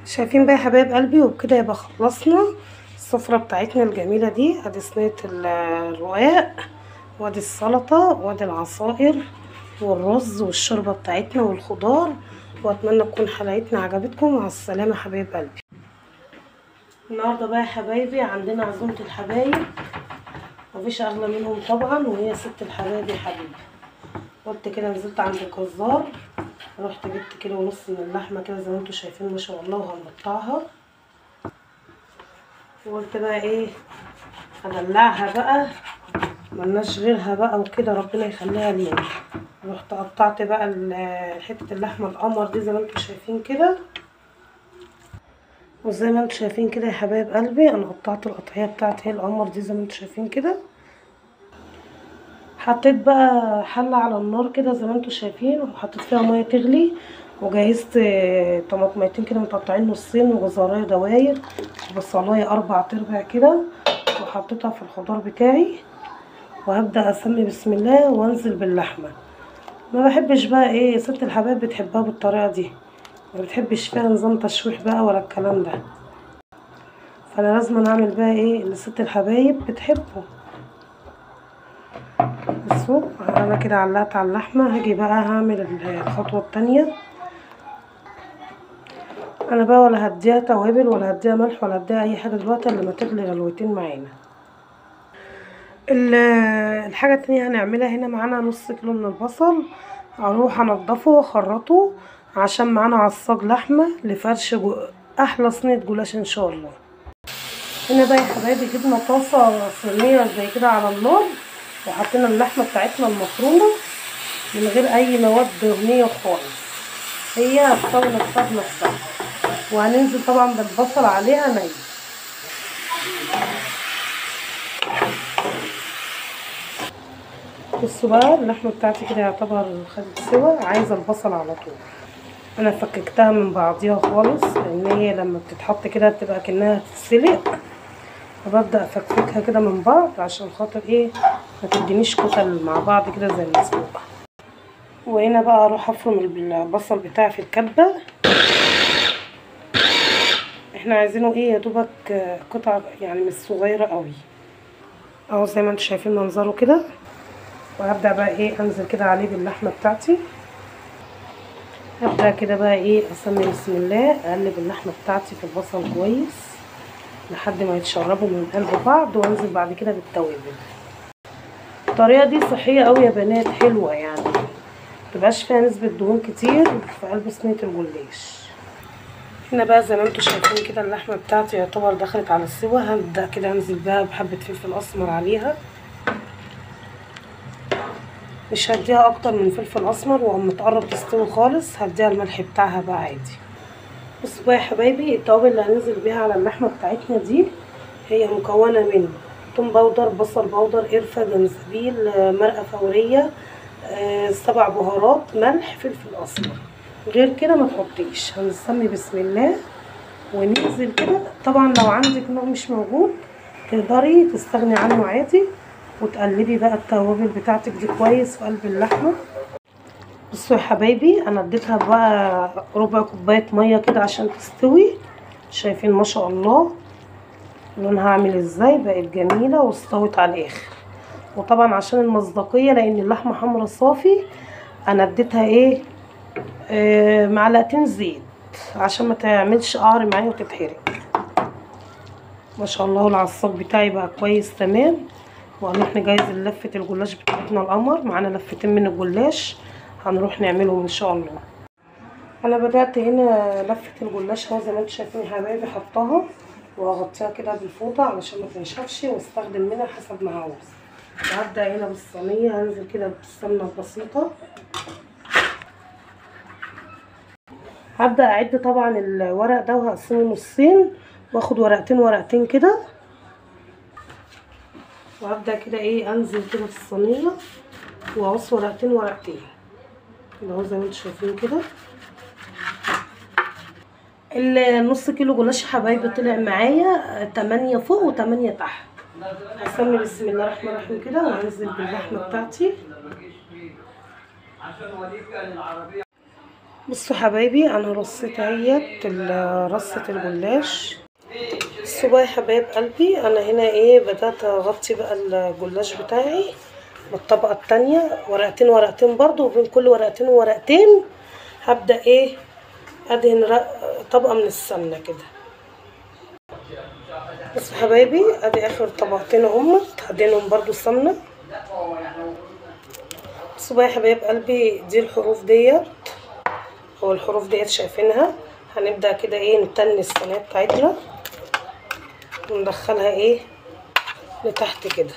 شايفين بقى يا حبايب قلبي؟ وبكده يبقى خلصنا السفرة بتاعتنا الجميلة دي. ادي صينية الرقاق، وادي السلطة، وادي العصائر والرز والشوربه بتاعتنا والخضار. واتمنى تكون حلقتنا عجبتكم. مع السلامة حبايب قلبي. النهارده بقى يا حبايبي عندنا عزومة الحبايب، مفيش اغلى منهم طبعا، وهي ست الحبايب يا حبيبي. قلت كده نزلت عند الجزار، رحت جبت 1.5 كيلو من اللحمة كده زي ما انتم شايفين ما شاء الله، وهنقطعها. وقلت بقى ايه، ادلعها بقى، ملناش غيرها بقى وكده، ربنا يخليها لينا. رحت قطعت بقى حتة اللحمة القمر دي زي ما انتم شايفين كده. وزي ما انتم شايفين كده يا حبايب قلبي، انا قطعت القطعية بتاعت هي القمر دي زي ما انتم شايفين كده. حطيت بقى حله على النار كده زي ما انتم شايفين، وحطيت فيها مية تغلي، وجهزت طماطميتين كده متقطعين نصين، وجزرايه دواير، وبصلايه 4/4 كده، وحطيتها في الخضار بتاعي. وهبدا اسمي بسم الله وانزل باللحمه. ما بحبش بقى ايه، ست الحبايب بتحبها بالطريقة دي، ما بتحبش فيها نظام تشويح بقى ولا الكلام ده، فانا لازم اعمل بقى ايه اللي ست الحبايب بتحبه. بصوا انا كده علقت على اللحمة، هاجي بقى هعمل الخطوة الثانية. انا بقى ولا هديها توابل ولا هديها ملح ولا هديها اي حاجة دلوقتي، الا لما تغلي غلوتين معانا. الحاجة الثانية هنعملها هنا، معانا 0.5 كيلو من البصل، هروح انضفه واخرطه عشان معانا عصاج لحمه لفرش احلى صينية جلاش ان شاء الله. هنا بقى يا حبايبي جبنا طاسه صينية زي كده على النار، وحطينا اللحمة بتاعتنا المفرومه من غير اي مواد دهنية خالص، هي هتسوي نفسها بنفسها. وهننزل طبعا بالبصل عليها ني. بصوا بقى اللحمة بتاعتي كده يعتبر خدت سوا، عايزه البصل على طول. انا فككتها من بعضيها خالص، لان هي لما بتتحط كده بتبقى كأنها هتتسلق، فببدأ افككها كده من بعض عشان خاطر ايه، ما تدينيش كتل مع بعض كده زي المسلوقه. وهنا بقى اروح افرم البصل بتاعي في الكبه. احنا عايزينه ايه، يا دوبك قطع يعني مش صغيرة قوي اهو زي ما انتم شايفين منظره كده. وهبدا بقى ايه، انزل كده عليه باللحمه بتاعتي. هبدا كده بقى ايه، اسمي بسم الله، اقلب اللحمة بتاعتي في البصل كويس لحد ما يتشربوا من قلب بعض، وانزل بعد كده بالتوابل. الطريقة دي صحية قوي يا بنات، حلوة يعني، متبقاش فيها نسبه دهون كتير في قلب صينية الجلاش. هنا بقى زي ما انتم شايفين كده اللحمة بتاعتي يعتبر دخلت على السوا. هبدا كده انزل بقى بحبه فلفل اسمر عليها، مش هديها اكتر من فلفل اسمر، واما تقرب تستوي خالص هديها الملح بتاعها بقى عادي. بصوا بقى يا حبايبي، التوابل اللي هننزل بيها على اللحمة بتاعتنا دي هي مكونة من توم powder، بصل powder، قرفه، جنزبيل، مرقه فورية، 7 بهارات، ملح، فلفل اسمر. غير كده ما تحطيش. هنسمي بسم الله وننزل كده. طبعا لو عندك نوع مش موجود تقدري تستغني عنه عادي، وتقلبي بقى التوابل بتاعتك دي كويس في قلب اللحمة. بصوا يا حبايبي، انا اديتها بقى ربع كوباية مية كده عشان تستوي. شايفين ما شاء الله لونها عامل ازاي، بقت جميلة واستوت على الاخر. وطبعا عشان المصداقية، لان اللحمة حمرا صافي، انا اديتها ايه، معلقتين زيت عشان ما تعملش قعر معايا وتتحرق. ما شاء الله العصاج بتاعي بقى كويس تمام. وهنروح نجهز لفه الجلاش بتاعتنا القمر. معانا لفتين من الجلاش هنروح نعملهم ان شاء الله. انا بدات هنا لفه الجلاش اهو زي ما انتم شايفين يا حبايبي، حطاها وهغطيها كده بالفوطه علشان ما تنشفش، واستخدم منها حسب ما عاوز. وهبدا هنا بالصينيه، هنزل كده بالسمنه البسيطة. هبدا اعد طبعا الورق ده وهقسمه نصين، واخد ورقتين ورقتين كده. وهبدا كده ايه، انزل كده في الصينية واقص ورقتين ورقتين كده اهو زي ما انتم شايفين كده. النص كيلو جلاش يا حبايبي طلع معايا 8 فوق و8 تحت. هسمي بسم الله الرحمن الرحيم كده وهنزل باللحمه بتاعتي. بصوا حبايبي انا رصيت اهيت رصه الجلاش. بصوا بقى يا حبايب قلبي، انا هنا ايه بدات اغطي بقى الجلاش بتاعي بالطبقه الثانية، ورقتين ورقتين برضو، وبين كل ورقتين وورقتين هبدا ايه ادهن طبقه من السمنة كده. بصوا حبايبي ادي اخر طبقتين اهم هدهنهم برضو السمنة. بصوا بقى يا حبايب قلبي، دي الحروف ديت او الحروف ديت شايفينها، هنبدا كده ايه نتني الصينية بتاعتنا وندخلها ايه لتحت كده.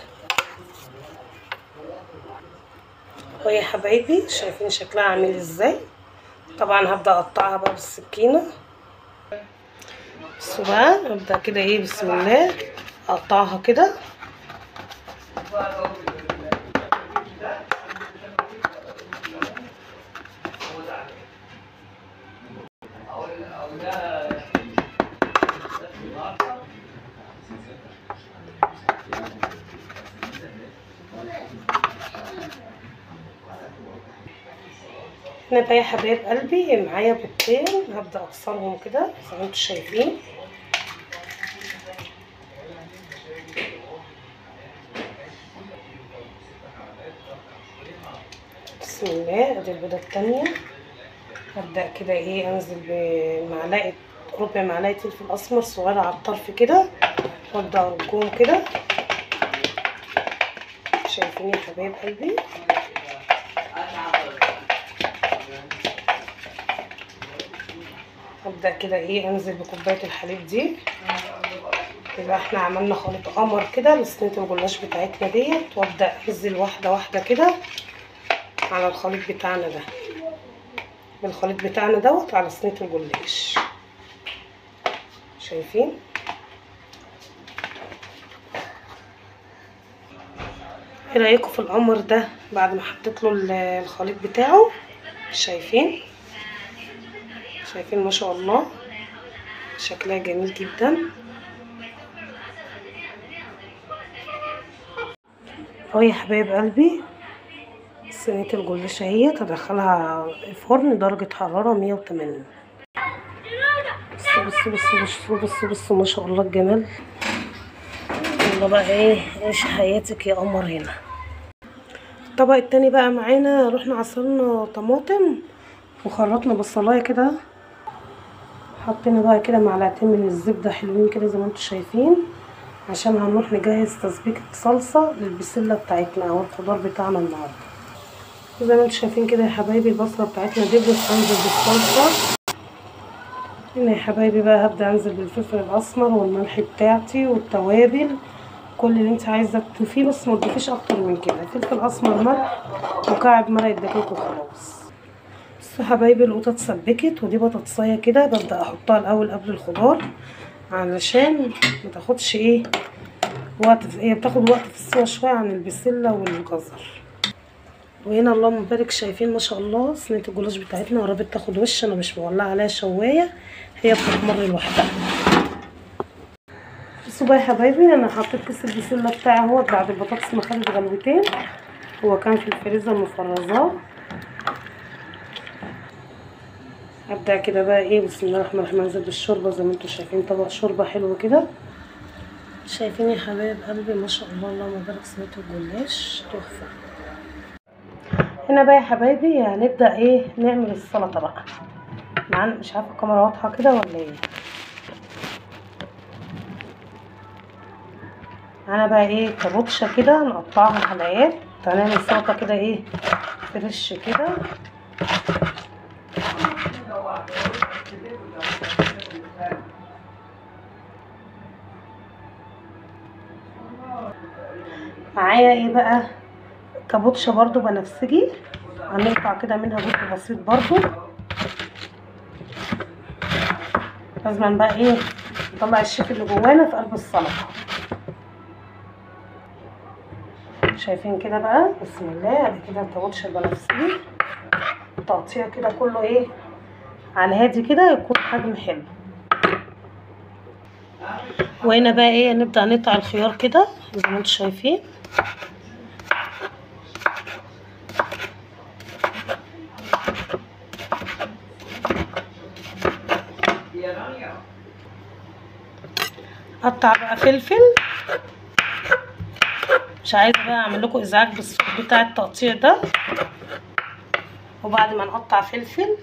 ويا حبايبي شايفين شكلها عامل ازاي. طبعا هبدا اقطعها بقى بالسكينة. بصوا بقى هبدا كده ايه بسم الله اقطعها كده. هنا بقى يا حبايب قلبي معايا بيضتين هبدا اكسرهم كده زي ما انتم شايفين. بسم الله. ادي البيضة الثانية هبدا كده ايه انزل بمعلقه ربع معلقه فلفل اسمر صغيرة على الطرف كده، وابدا ارجهم كده. شايفين يا حبايب قلبي؟ هبدا كده ايه انزل بكوبايه الحليب دي. يبقى احنا عملنا خليط قمر كده لصينيه الجلاش بتاعتنا ديت. وابدا انزل واحدة واحدة كده على الخليط بتاعنا ده، بالخليط بتاعنا دوت على صينية الجلاش. شايفين؟ ايه رايكم في القمر ده بعد ما حطيت له الخليط بتاعه؟ شايفين؟ شايفين ما شاء الله شكلها جميل جدا. اهو يا حبايب قلبي صينية الجلاش اهي، تدخلها الفرن درجه حرارة 180. بصوا بصوا بصوا بصوا بصوا ما شاء الله الجمال. يلا بقى ايه عيش حياتك يا قمر. هنا الطبق التاني بقى معانا، رحنا عصرنا طماطم وخرطنا بصلايه كده، حطينا بقى كده معلقتين من الزبدة حلوين كده زي ما انتم شايفين، عشان هنروح نجهز تسبيكه صلصه للبسله بتاعتنا او الخضار بتاعنا النهارده. زي ما انتم شايفين كده يا حبايبي البصله بتاعتنا دبلت، انزل بالصلصه. هنا يا حبايبي بقى هبدا انزل بالفلفل الاسمر والملح بتاعتي والتوابل، كل اللي انت عايزه تضيفيه، بس ما تضيفيش اكتر من كده. فلفل اسمر، ملح، مكعب مرق الدجاج وخلاص. بصوا حبايبي القوطه اتسبكت، ودي بطاطسايه كده ببدا احطها الاول قبل الخضار علشان ما تاخدش ايه وقت، هي بتاخد وقت في السوا شوية عن البسله والجزر. وهنا اللهم بارك شايفين ما شاء الله صينية الجلاش بتاعتنا قربت تاخد وش، انا مش مولعه عليها شوايه، هي بتحمر لوحدها. بصوا بقى يا حبايبي انا حطيت كيس البسله بتاعي اهوت بعد البطاطس ما خدت غلوتين، هو كان في الفريزر مفرزاه. هبدا كده بقى ايه بسم الله الرحمن الرحيم انزل بالشوربه زي ما انتم شايفين، طبق شوربة حلو كده. شايفين يا حبايب قلبي ما شاء الله اللهم بارك صينية الجلاش تحفة. هنا بقى يا حبايبي هنبدا ايه نعمل السلطة بقى. معانا مش عارفه الكاميرا واضحة كده ولا ايه. معانا بقى ايه كابوتشه كده نقطعها حلقات، هنعمل سلطة كده ايه فريش كده. معايا ايه بقى كابوتشا برضو بنفسجي، هنقطع كده منها جزء بسيط برضو. لازم بقى ايه نطلع الشيف اللي جوانا في قلب السلطة. شايفين كده بقى بسم الله. ادي كده الكابوتشا البنفسجي تقطيع كده كله ايه على الهادي كده يكون حجم حلو. وهنا بقى ايه نبدا نقطع الخيار كده زي ما انتم شايفين. قطع بقى فلفل، مش عايزه بقى اعمل لكم ازعاج بالصوت بتاع التقطيع ده. وبعد ما نقطع فلفل،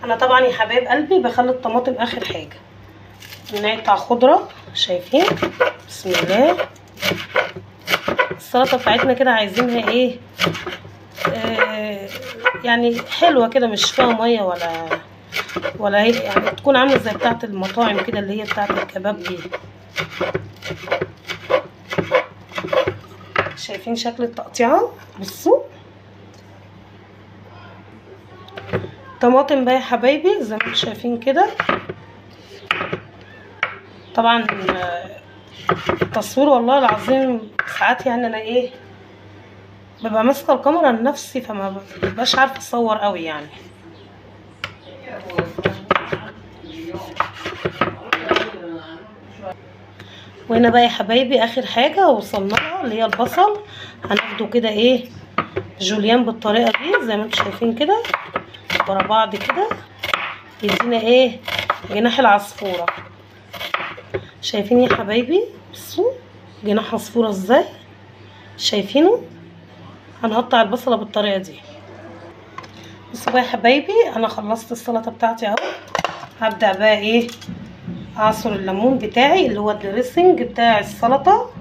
انا طبعا يا حبايب قلبي بخلي الطماطم اخر حاجة. نقطع خضرة، شايفين؟ بسم الله. السلطة بتاعتنا كده عايزينها ايه، يعني حلوة كده، مش فيها مية ولا هي، يعني تكون عامله زي بتاعه المطاعم كده اللي هي بتاعه الكباب دي. شايفين شكل التقطيعه؟ بصوا طماطم بقى يا حبايبي زي ما انتم شايفين كده. طبعا التصوير والله العظيم ساعات يعني انا ايه ببقى ماسكه الكاميرا لنفسي، فما ببقاش عارفه اصور قوي يعني. وهنا بقى يا حبايبي اخر حاجة وصلنا لها اللي هي البصل، هناخده كده ايه جوليان بالطريقة دي زي ما انتم شايفين كده ورا بعض كده، يدينا ايه جناح العصفوره. شايفين يا حبايبي؟ بصوا جناح عصفوره ازاي، شايفينه؟ هنقطع البصله بالطريقة دي. بصوا بقى يا حبايبي انا خلصت السلطة بتاعتي اهو. هبدا بقى ايه اعصر الليمون بتاعي اللي هو ال dressing بتاع السلطة.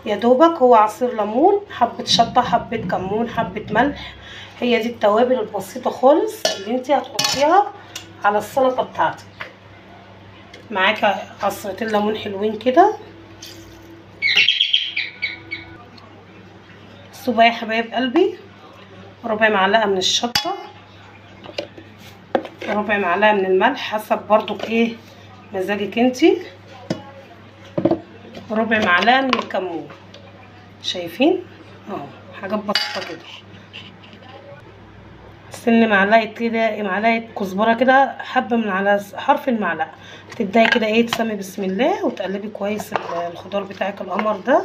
يا دوبك هو عصير ليمون، حبه شطه، حبه كمون، حبه ملح، هي دي التوابل البسيطة خالص اللي انت هتحطيها على السلطة بتاعتك. معاك عصرتين ليمون حلوين كده. بصوا بقى يا حبايب قلبي، ربع معلقه من الشطه، ربع معلقه من الملح حسب برضو ايه مزاجك انتي، ربع معلقه من الكمون. شايفين اهو حاجات بسيطة كده. سن معلقه كده، معلقه كزبره كده، حبه من على حرف المعلقة. تبداي كده ايه تسمي بسم الله وتقلبي كويس الخضار بتاعك القمر ده،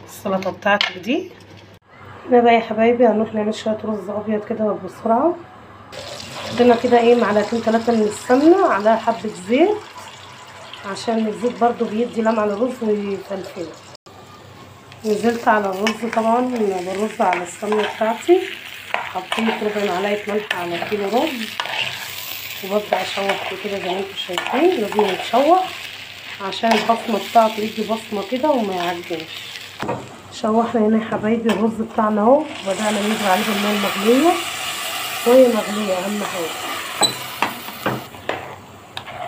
السلطة بتاعتك دي. هنا بقى يا حبايبي هنروح نعمل شوية رز ابيض كده بسرعة. حطينا كده ايه معلقتين 3 من السمنة على حبه زيت، عشان الزيت برضو بيدي لمعة للرز ويفلفله. نزلت على الرز طبعا بالرز على السمنة بتاعتي، حطيت ربع معلقه ملح على كيلو رز، وببدا اشوح فيه كده زي ما انتم شايفين. لازم يتشوح عشان البصمة بتاعته يدي بصمة كده وما يعجنش. شوحنا هنا يا حبايبي الرز بتاعنا اهو، وبدانا ننزل عليه بالمية المغليه، مية مغليه اهم حاجة.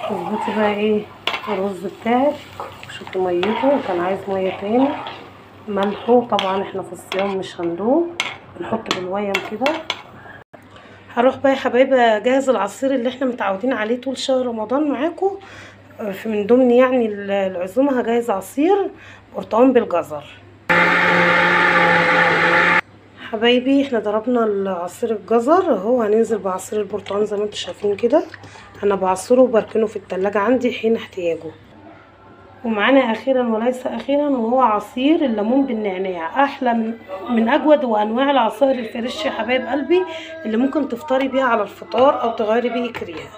اظبطي بقى ايه الرز بتاعك، شوفي ميته كان عايز مية تاني، ملحة طبعا احنا في الصيام مش هندوق، بنحط بالويم كده. هروح بقى يا حبايبي اجهز العصير اللي احنا متعودين عليه طول شهر رمضان معاكم، في من ضمن يعني العزومة هجهز عصير برتقان بالجزر. حبايبي احنا ضربنا العصير الجزر اهو، هننزل بعصير البرتقان زي ما انتم شايفين كده. انا بعصره وبركنه في التلاجة عندي حين احتياجه. ومعانا اخيرا وليس اخيرا وهو عصير الليمون بالنعناع، احلى من اجود وانواع العصائر الفريش يا حبايب قلبي، اللي ممكن تفطري بيها على الفطار او تغيري بيه كريها.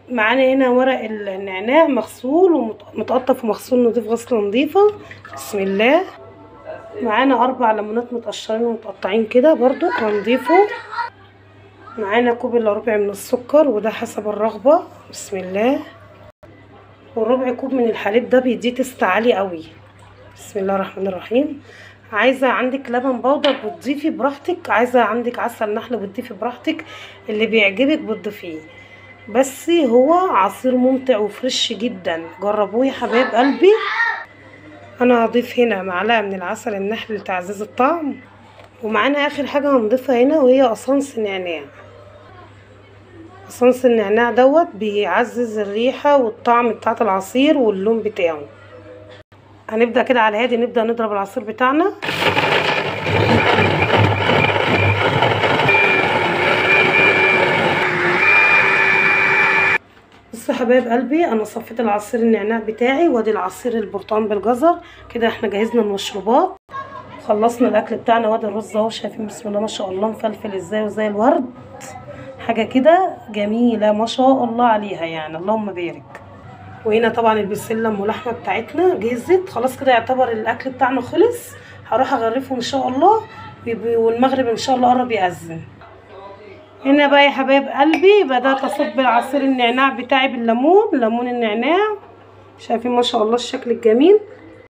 معانا هنا ورق النعناع مغسول ومتقطف ومغسول نضيف غسله نضيفه، بسم الله. معانا 4 ليمونات متقشرين ومتقطعين كده برضو هنضيفه. معانا كوب الا ربع من السكر وده حسب الرغبة، بسم الله. وربع كوب من الحليب ده بيديه taste عالي قوي، بسم الله الرحمن الرحيم. عايزه عندك لبن بودر بتضيفي براحتك، عايزه عندك عسل نحل بتضيفي براحتك، اللي بيعجبك بتضيفيه. بس هو عصير ممتع و fresh جدا، جربوه يا حبايب قلبي. انا هضيف هنا معلقه من العسل النحل لتعزيز الطعم. ومعانا اخر حاجة هنضيفها هنا وهي essence نعناع. essence النعناع دوت بيعزز الريحة والطعم بتاعه العصير واللون بتاعه. هنبدا كده على الهادي، نبدا نضرب العصير بتاعنا. بصوا حبايب قلبي انا صفيت العصير النعناع بتاعي، وادي العصير البرتقال بالجزر كده. احنا جهزنا المشروبات، خلصنا الاكل بتاعنا، وادي الرز اهو شايفين بسم الله ما شاء الله مفلفل ازاي وزي الورد. حاجة كده جميلة ما شاء الله عليها يعني، اللهم بارك. وهنا طبعا البسله ام لحمه بتاعتنا جهزت خلاص كده، يعتبر الاكل بتاعنا خلص. هروح اغرفه ان شاء الله، والمغرب ان شاء الله قرب يأذن. هنا بقى يا حبايب قلبي بدات اصب العصير النعناع بتاعي بالليمون، ليمون النعناع. شايفين ما شاء الله الشكل الجميل.